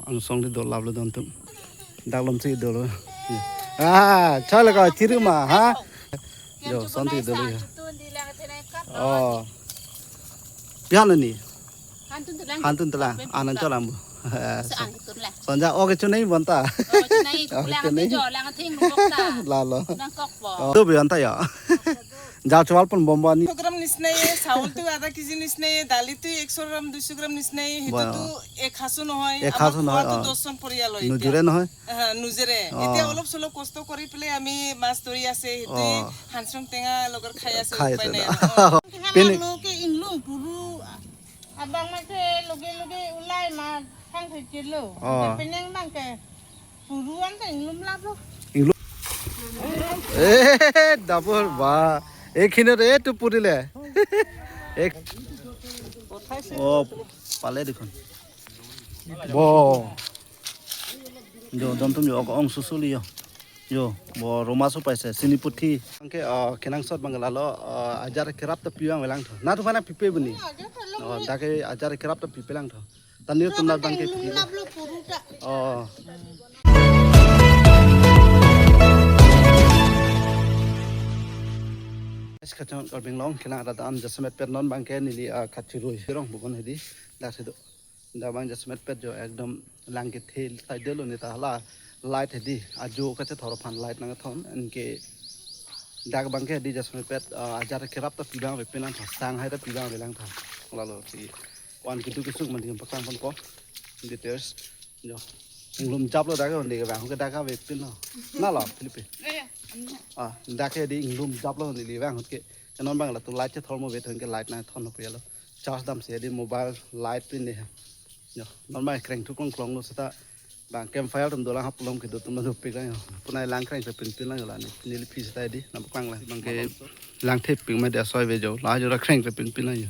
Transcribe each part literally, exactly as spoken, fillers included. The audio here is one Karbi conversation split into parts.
Angsong di dolap lo don atum. Dak lom si dolo. Ah, chale ka chiru ma, ha? Jo, son ti dolo ya. Oh. Pian ni? Hantun telang. Hantun telang. Anan cholam bu. Saan hantun lang. Sonja oke chunai bonta. Oh, chunai, oke, lang chunai. Jo, lang thing lubok ta. Lalo. Nang kok bo. Oh, tu bonta ya. Jal chowal pon bom bom ni. Gram nisnai, saul tu ada kg nisnai, dali tu ekso gram, duiso gram nisnai, hitu wow. Tu ek hasu nohoi, ek hasu nohoi, ama khua tu oh. Dos jon poriyal lo nujure nohoi. Aha, nujure. Oh. Etiya olop solop kosto kori pele ami mas dori ase, hitu oh. Hansrong tenga logar khai ase, khai upai ase nai na. Oh. Pini. Hemang lo ke inglum puru. Abang ma ke loge loge ulai ma thang thoi chelo. Oh. Penang bang ke puru an ta inglum lap lo. Inglum. Eh, double ba. Ek hinot eh tu puri le. Ek. Oh, pale dekhun. Bo. Jo, don atum jo, ong susu li jo. Jo, bo roma su paise, sini puthi. Angke, ah, kenangsot bang lalo, ah, ajar kerap ta piwang avelang tho. Na tu mana pipe buni. Oh, dak ke ajar kerap ta pipe lang tho. Tani tum na bang ke pipe. Oh. Kachang Karbi Anglong, kena ada an jasemet pet non bang ke neli, ah, kachirui rong bukon hedi. Dak si do. Dak bang jasemet pet jo ekdom lang kethe side lo ne ta hala light hedi ajo kachethor aphan light nangthon anke dak bang ke hedi jasemet pet, ah, ajar kerap ta pibang avepin lang tho sang hai ta pibang avelang tho lalo si wan kitu kisuk mandi paklang pon ko details jo inglum jap lo dak ke onde ke bang ke dak avepin lo na lo Philippine ah dak ke hedi inglum jap lo onde li bang ke non bang la tu light chethor mo ve thon ke light nangthon lo puyalo charge dam si hedi mobile light pin de. Jo, non bang kreng thu klong klong lo seta bang campfire tum dolang hap lom kedo tum dopik lang jo. Punai lang kreng thepin pin lang jo la ni. Neli phi seta hedi, na buklang lang. Bang ke lang thepik ma dia soi ve jo. La jo ra kreng thepin pin lang jo.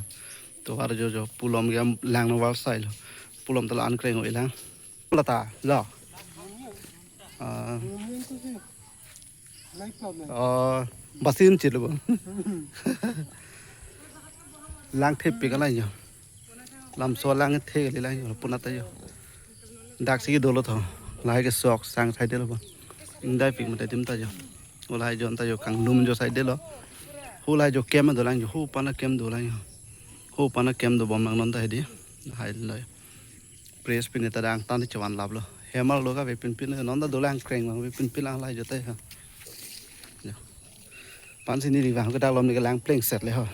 To har jo jo pulom ke lang no wal sai lo. Pulom ta la an kreng o ilang. Lata, jo. Ah. Oh, basin chit lo. Lang thepik lang jo. Lamso lang the le lang jo, puna ta jo. Dak si dolo tho. Lahai ke sok sang side lo. Ingdai pik mate dim ta jo. Ulahai jon ta jo kanglum jo side lo. Hulahai jo kem dolang jo, hu pana kem dolang jo. Hu pana kem dobom nang non ta hedi. Hai lo. Press pin ta dang tan chewan lap lo. Hammer lo ka avepin pin non ta dolang kreng lo avepin pin lang lahai jo ta ha. Jo. Pan sini ri bang ke dak lom ni ke lang pleng set le ho.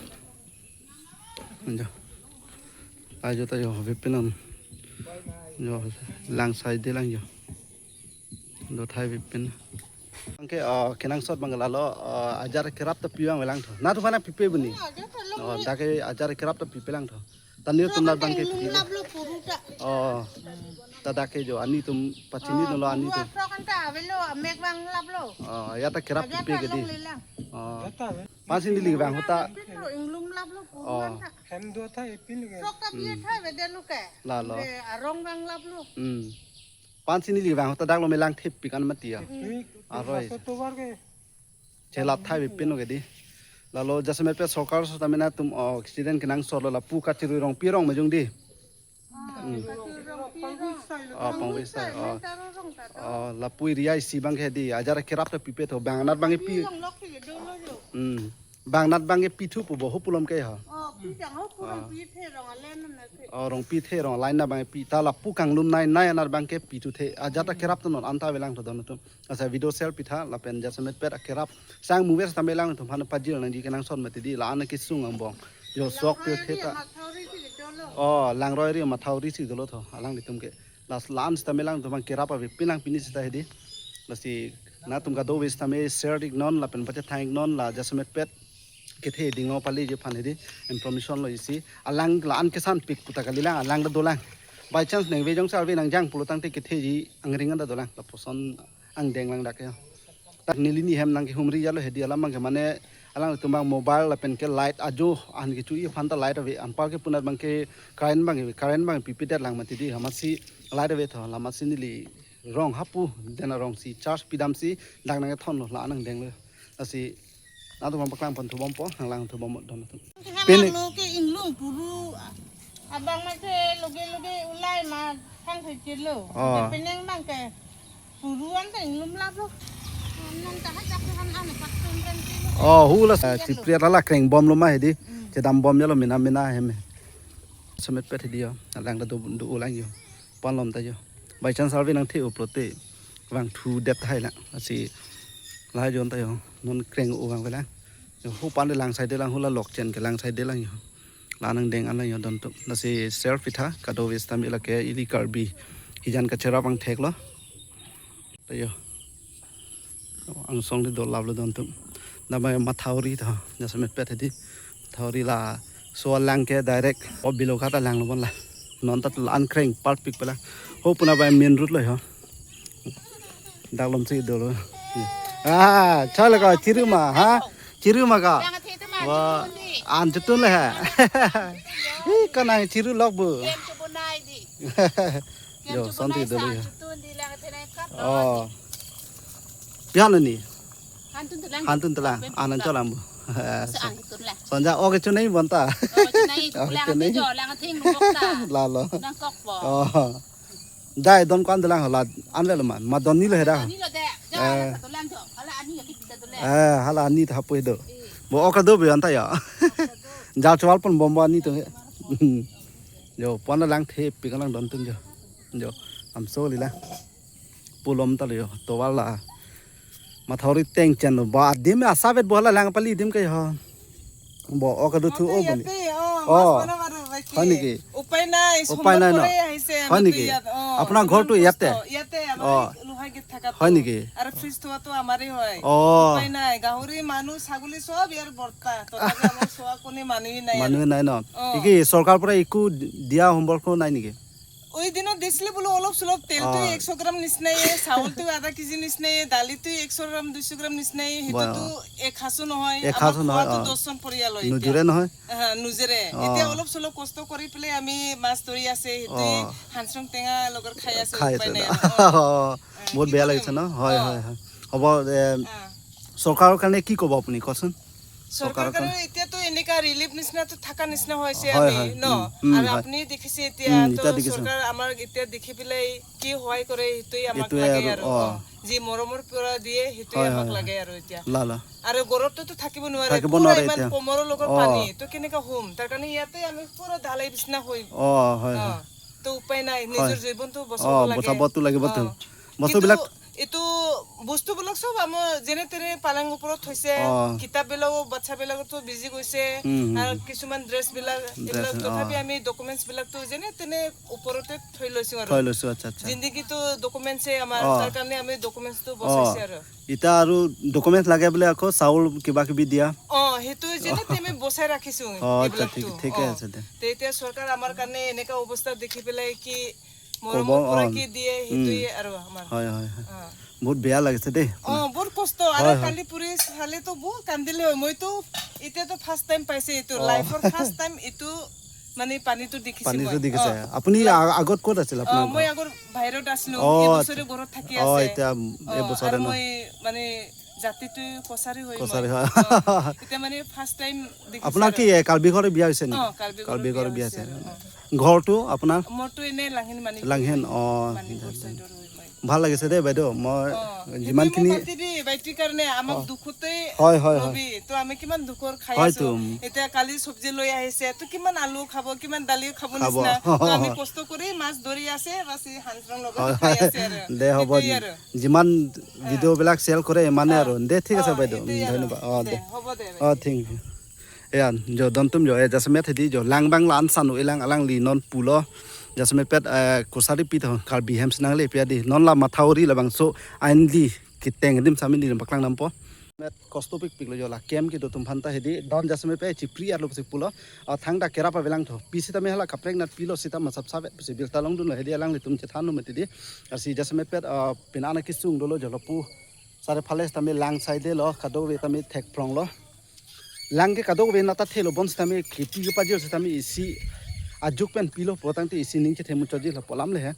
Jo. Lahai jo ta jo avepin lang. Jo lang side lang jo. Do thai avepin. Angke, ah, kenangsot bang lalo, ah, ajar kerap ta piwang avelang tho. Na tu mana pipe buni. Oh, dak ke ajar kerap ta pipe lang tho. Tani tum na bang ke pipe. Lap lo puru ta. Oh. Ta dak ke jo ani tum pachini lo ani tum. Puru kan ta avelo amek bang lap lo. Oh, ya ta kerap pipe ke di. Oh. Pan sini li bang ta. Inglum lap lo puru oh. Kan ta. Hem do ta ipin ke. Sok ta biar tha vede lo ke. Lalo. Be arong bang lap lo. Hmm. Pan sini li bang ta dak lo me lang thepik an mati ya. Aroi. Chelat thai avepin lo ke di. Lalo jasemet pet sorkar so tamena tum, oh, accident kenangsot lo lapu kachirui rong pi rong majung di. Hmm. Oh, pangwi sai. Oh. Oh, lapu area isi bang ke di. Ajar kerap ta pipe tho. Bang anat bang ke pi. Hmm. Bang anat bang ke pi thu pu bo ho pulom ke ha. Oh, pi jang ho pulom pi the rong alen na the. Oh, rong pi the rong line na bang ke pi ta lapu kanglum nai nai anat bang ke pi thu the. Ajar ta kerap ta non anta avelang tho don atum. Asa video share pitha lapen jasemet pet akerap. Sang movies tambe lang tum han pajil nangji kenangsot mati di la an kesung angbong. Jo sok pe the ta. Oh, langroi ri mathauri si dolo tho. Alanglitum ke. Las la an sitame lang tum kerap avepin lang pini sita hedi. Lasi na tum kado ave sitame share ik non lapen pachethang ik non la jasemet pet. Kethe ding o pali je phan hedi information lo isi. Alang la an kesan pik puta kali lang alang ta dolang. By chance neng ve jong sa ave nang jang pulo tangte kethe ji angring an ta dolang. Lapuson angdeng lang dak ya. Tak neli ni hem nang kehumri jalo hedi alam bang ke mane alanglitum bang mobile lapen ke light ajo an kechu-i aphan ta light ave anpar ke punat bang ke current bang current bang pipe det lang mati di amatsi light ave tho la amatsi neli rong hapu den arong si charge pidam si dak nangthon lo la nangdeng lo. Lasi na tum paklang pon thubom po nang lang thubom don tum. Pini. Hemang lo ke inglum puru. Abang ma ke loge loge ulai ma thang thai chirlo. Oh. Penang bang ke puruan ta inglum lap lo. Nang ta hajak han an pak tum ren chirlo. Oh, hula sa chipri ala kreng bom lo ma hedi. Hmm. Chedam bom ya lo mina mina hem. Jasemet pet hedi yo. Alang ta do do ulang yo. Pan lom ta yo. By chance arve nangthe-o pulote vangthu det thai la. Lasi la jon ta yo. Non kreng o vangve lang. Yo, hu pan de lang side lang, hula lok chen ke lang side lang yo. La nangdeng an lang yo don tum. Lasi self itha kadokave sitame lake ili Karbi hijan kacherap angthek lo. Ta yo. Angsong de do lap lo don tum. Damai mathauri ta. Jasemet pet hedi. Mathauri laso alang ke direct o Biloghat alang lo bon la. Non ta la an kreng parpik pela. Ho puna bai main road lo yo. Dak lom si dolo. Ah, chale ka chiru ma, ha? Chiru ma ka? Lang athe tu ma, wah, chutun di. An chutun le ha. Ih, kanang chiru lok bu. Kem chu bunai di. Kem yo, chu sonti bunai dolo sa, ya. Chutun di lang athe nai kap. Oh. Pian ni? Hantun telang. Hantun telang. Anan cholam bu. Sa an chutun lang. Sonja, oke chunai bonta. Oh, chunai, oke, lang chunai. Athe jo, lang athe ngok ta. Lalo. Nang kok po. Oh. Dai don kwan delang hala an le lo man. Ma don ni lo heda. Ani lo de. Ja, eh, satu lang jo. Hala ani ya kita tu le. Eh, hala ani ta hapu do. Eh. Bo oka do be anta ya. Jal chwal pon bom bo ani to he. Jo, pon lang the pi kalang don tum jo. Jo, am so li la. Pulom ta lo yo. To wala. Mathauri teng chen lo. Ba adim asavet bo hala lang pali dim ke ho. Bo, oka do thu o boni. ইয়াতে, অ, মাছ, অ, বনাব আৰু বাকী। হয় নেকি? উপায় নাই, উপায় নাই ন? সম্বলপুৰে আহিছে, হয় আমিতো নেকি? ইয়াত, অ, আপোনাৰ ইমান ঘৰটো ইয়াতে? কষ্ট। ইয়াতে, আমাৰ, অ, লোহাগীত থাকাটো। হয় নেকি? আৰু ফ্ৰিজ থোৱাটো আমাৰেই হয়। অ। উপায় নাই, গাহৰি, মানুহ, ছাগলী চব ইয়াৰ বৰ্তা। তথাপি আমাৰ চোৱা কোনে মানুহেই নাই আৰু। মানুহে নাই ন? অ। কি, কি চৰকাৰৰ পৰা একো দিয়া সম্বলটো নাই নেকি? ওই দিনত দিছিলে বোলো অলপ চলপ, তেলটো, অ, একশ গ্ৰাম নিচিনাই, চাউলটো আধা কেজি নিচিনাই, দালিটো একশ গ্ৰাম, দুইশ গ্ৰাম নিচিনাই, সেইটোতো, অ, এক সাঁচো নহয়, এক সাঁচো আমাৰ নহয়, খোৱাটো, অ, দহজন পৰিয়ালৰ এতিয়া। নুজুৰে নহয়? হা, নুজুৰে। অ। এতিয়া অলপ চলপ কষ্ট কৰি পেলাই আমি মাছ ধৰি আছে, সেইটোৱে, অ, হানচুং টেঙা লগত খাই আছে, খাই উপায় আছে নাই ন? আৰু। অ। অ। বহুত বেয়া লাগিছে ন? কি কৰিম? হয়, অ। হয়, হয়। হ'ব, এ, অ। চৰকাৰৰ কাৰণে কি ক'ব আপুনি, কওকচোন? চৰকাৰৰ চৰকাৰৰ কাৰণে কাৰণে? এতিয়াতো এনেকা ৰিলিফ নিচিনাতো থাকা নিচিনা হৈছে হয়, আমি, হয়। ন? উম, উম, আৰু হয়। আপুনি দেখিছে এতিয়া উম, তো এতিয়া দেখিছো। চৰকাৰ আমাক এতিয়া দেখি পেলাই কি সহায় কৰে, সেইটোৱে আমাক এইটোৱে লাগে আৰু, আৰু, অ। অ। যি মৰমৰ পৰা দিয়ে, সেইটোৱে হয়, আমাক হয়, লাগে হয়। আৰু এতিয়া। লা, লা। আৰু ঘৰততো থাকিব নোৱাৰে, থাকিব পুৰা নোৱাৰে ইমান এতিয়া। কোমৰৰ লগত অ। পানী, তো কেনেকা শুম? তাৰ কাৰণে ইয়াতে আমি পুৰা ঢালাই বিচনা হৈ। অ, হয়, অ। হয়। তো উপায় নাই, হয়। নিজৰ জীৱনটো অ, বচাব লাগে। বচাবতো লাগিবতো। অ। কিন্তু বস্তুবিলাক এইটো বস্তুবিলাক চব আমাৰ যেনে তেনে পালেং ওপৰত থৈছে। অ। কিতাপবিলাকো বাচ্চাবিলাকতো ভিজি গৈছে। উম, উম, আৰু উম। কিছুমান ড্ৰেছবিলাক, ড্ৰেছ, এইবিলাক অ। তথাপি আমি ডকুমেণ্টছবিলাকতো যেনে তেনে ওপৰতে থৈ লৈছো আৰু। থৈ লৈছো, আচ্ছা, আচ্ছা। জিন্দগীটো ডকুমেণ্টছে আমাৰ, অ। তাৰ কাৰণে আমি ডকুমেণ্টছটো অ। বচাইছে আৰু। এতিয়া আৰু ডকুমেণ্টছ লাগে বোলে আকৌ চাউল কিবা কিবি দিয়া। অ, সেইটো যেনে তেনে বচাই ৰাখিছো অ, আচ্ছা, ঠিক, এইবিলাকতো। ঠিকে অ। আছে দে। তে এতিয়া চৰকাৰ আমাৰ কাৰণে এনেকা অৱস্থা দেখি পেলাই কি ক'ব, মৰমৰ পৰা অ। কি দিয়ে, উম। সেইটোৱে আৰু আমাৰ। হয়, হয়, হয়। অ। বহুত বেয়া লাগিছে দেই। অ, বহুত কষ্ট। আৰু হয়, হয়। কালি পুৰি চালেতো বহুত কান্দিলে হয়। মইতো এতিয়াতো ফাৰ্ষ্ট টাইম পাইছে এইটো। অ। লাইফৰ ফাৰ্ষ্ট টাইম এইটো মানে পানীটো দেখিছো পানীটো মই। দেখিছে? অ। আপুনি লা- আ-, আগত ক'ত আছিল অ, আপোনাৰ মই ঘৰ? আগৰ বাহিৰত আছিলো। অ, এই আচ্ছা। বছৰে ঘৰত থাকি অ, আছে। এতিয়া অ, এই বছৰে আৰু ন? মই মানে জাতিটো কছাৰী হয় কছাৰী মই। হয়। অ, এতিয়া মানে ফাৰ্ষ্ট টাইম দেখিছো আপোনাৰ আৰু। কি, এ, কাৰ্বি ঘৰে বিয়া হৈছে নেকি? অ, কাৰ্বি ঘৰৰ কাৰ্বি ঘৰে বিয়া বিয়া হৈছে। হৈছে আৰু, অ। ঘৰটো আপোনাৰ? মোৰতো এনে লাংহিন মানিক লাংহিন, হয়। অ, মানিকপুৰ আচ্ছা, আচ্ছা। চাইডৰ হয় মই। ভাল লাগিছে দেই বাইদেউ, মই অ, যিমানখিনি সেইটোৱে মই মাতি দি, বাইটিৰ কাৰণে আমাক অ। দুখতেই হয়, হয়, হয়। ৰবি, তো আমি কিমান দুখৰ খাই হয়তো। আছো। এতিয়া কালি চব্জি লৈ আহিছে, তো কিমান আলু খাব, কিমান দালি খাব খাব। নিচিনা। তো আমি কষ্ট কৰি মাছ ধৰি আছে, বাছ এই হাঁহ হয়, খাই হয়। আছে আৰু। দে, হ'ব। সেইটোৱে আৰু। যিমান অ। ভিডিঅ'বিলাক শ্বেয়াৰ কৰে, ইমানে অ। আৰু। দে, ঠিক আছে, অ, বাইদেউ। এইটোৱে আৰু। ধন্যবাদ। অ, দে, দে। হ'ব দে, অ, বাইদেউ। Thank you. Eya, jo, don atum jo, e, jasemet hedi jo, lang abang la-an sanu elang alangli non pulo, jasemet pet, eh, kosari pi tho, Karbi hem si nangle pi adi, non la mathauri labangso, ain di, kiteng dim samin di paklang dampo. Met kosto pikpik lo jo la, kem kedo atum aphan ta hedi, don jasemet pet chipri arlo si pulo, ah, thangta kerap avelang tho, pi sitame hala kaprek nat pilo sita masap savet, pusi birta longdun lo hedi alanglitum chethan lo met hedi, arsi jasemet pet, ah, pin ana kesung dolo jo lapu, sare phale sitame lang side lo, kadokave tame thek phrong lo. Lang ke kadokave nat ta thelo bonsitame kheti kepajir sitame isi ajuk pen pilo pulotangte isi ning chethe muchotji lapu alam le he.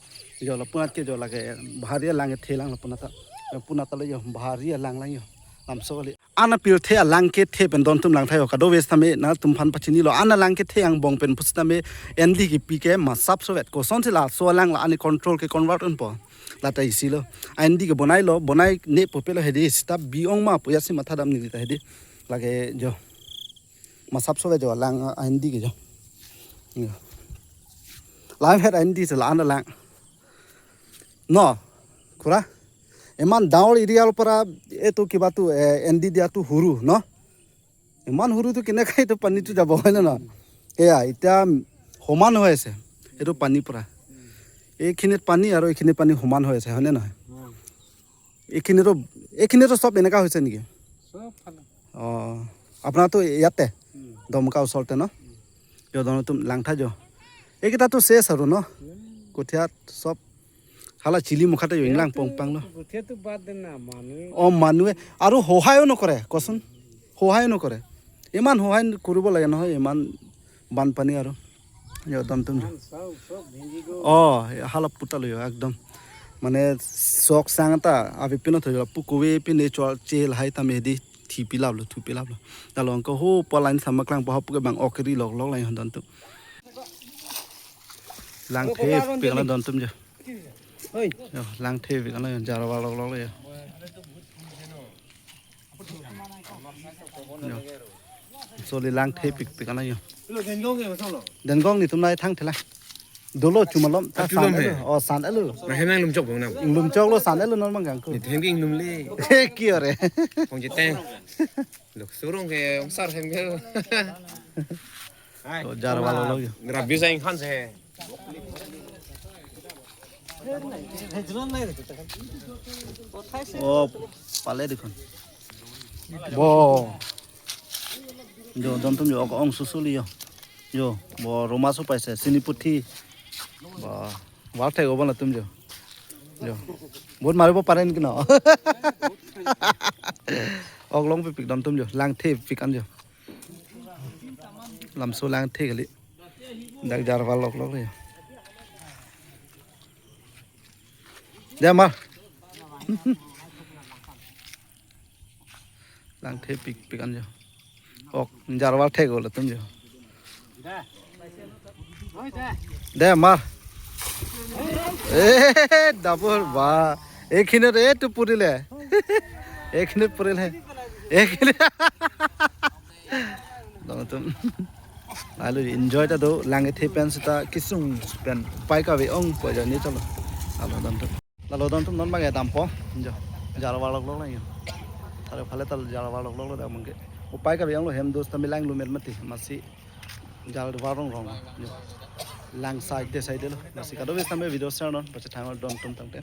Jo lapu nat ke jo lake bahari alang ke thelang lapu nat ta. Lapu nat ta le jo bahari alang lang jo. Lamso kali. An apirthe alang kethe pen don atum langtha jo, kadokave sitame nangtum aphan pachinilo, an alang kethe angbong pen pusitame endi kepi ke masap sovet, kosonsi laso alang la an control ke convert unpo. Lata isi lo. Endi ke bonailo, bonai ne pupe lo hedi, sita bi-ong ma pu jatsi mathadam neli ta hedi. Lake jo. Masap sovet jo alang endi ke jo. Jo. Lahem het endi si la an alang. No, khura. Iman dangor area along para etu kiba tu, eh, endi dia tu huru, no? ইমান সৰুটো কেনেকৈ এইটো পানীটো যাব, হয়নে নহয়? এয়া এতিয়া সমান হৈ আছে এইটো পানী পূৰা। এইখিনিত পানী আৰু এইখিনিত পানী সমান হৈ আছে, হয়নে নহয়? এইখিনিতো, এইখিনিতো চব এনেকুৱা হৈছে নেকি? চব ফালে। অ, আপোনাৰতো ইয়াতে? উম। দমকা ওচৰতে ন? উম। Jo, don atum langtha jo। এইকেইটাতো শেষ আৰু ন? উম। কঠিয়াত চব হালা চিলি মুখাতে ইংলাং পংপাং ল। গোটেইটো বাদ দে না, মানুহে অ, মানুহে আৰু সহায়ো নকৰে, কচোন? সহায়ো নকৰে। ইমান সহায় কৰিব লাগে নহয়, ইমান বানপানী আৰু। Jo, don atum jo। ধান চাউল চব ভিজি গ'ল। অ, হালা পুতালো jo, একদম। মানে চক চাং এটা, আবি পিনো থৈ যাব, পুকুৱে পিনে চল চেল হাই তামে দি থি পিলাবলো, থু পিলাবলো। Along ko ho polain sama klang pahop ke bang okri lok lok lain don atum. Langthe pik an don atum jo. Oi. Jo, langthe pik an jo, jarwa lok lok jo. Jo. Soli langthe pik pik an jo. Lo, Dengong ke, masang lo. Dengong netum nai thangthelang. Dolo chumalom, ta. Atu san lom he. Elo. Oh, san elo. Na hemang lumchok bang nam. Lumchoklo san elo non bang kangku. Ni thengking lumle. He, ki ore. Pong jiteng. Lok surung ke, ong sar hem ke. Hai. Oh, jarwa lok lok jo. Rabi sa ingkhan se. Oh, pale dekhon. Bo. Jo, don atum jo, ok ong susuli jo. Jo, bo roma so paise, sini puthi. Ba, war thek obo latum jo. Jo. Bot maribo paren kino. Ok long pik pik don atum jo, langthe pik an jo. Lamso langthe kali. Dak jarwa lok lok le. Dei mar. Langthe pik pik an jo. Ok, jarwa thek olo latum jo. Dei mar. Eh, double ba. Ek hinot etu purile. Ek hinot purile. Ek hinot. Don atum. Lalu enjoy ta do, lang kethe pen sita kesung pen upai kave ongpo jo ni chalo. Lalu don atum. Lalu don atum non bang dampo. Jo. Jarwa lok lok lang jo. Thare phale ta jarwa lok lok lo dak bang ke. Upai kave onglo hem dos tame langlo mer mati. Masi jarwa rong rong. Jo. Lang side te side lo. Masi kadokave sitame video share non. Pachethang don atum tangte.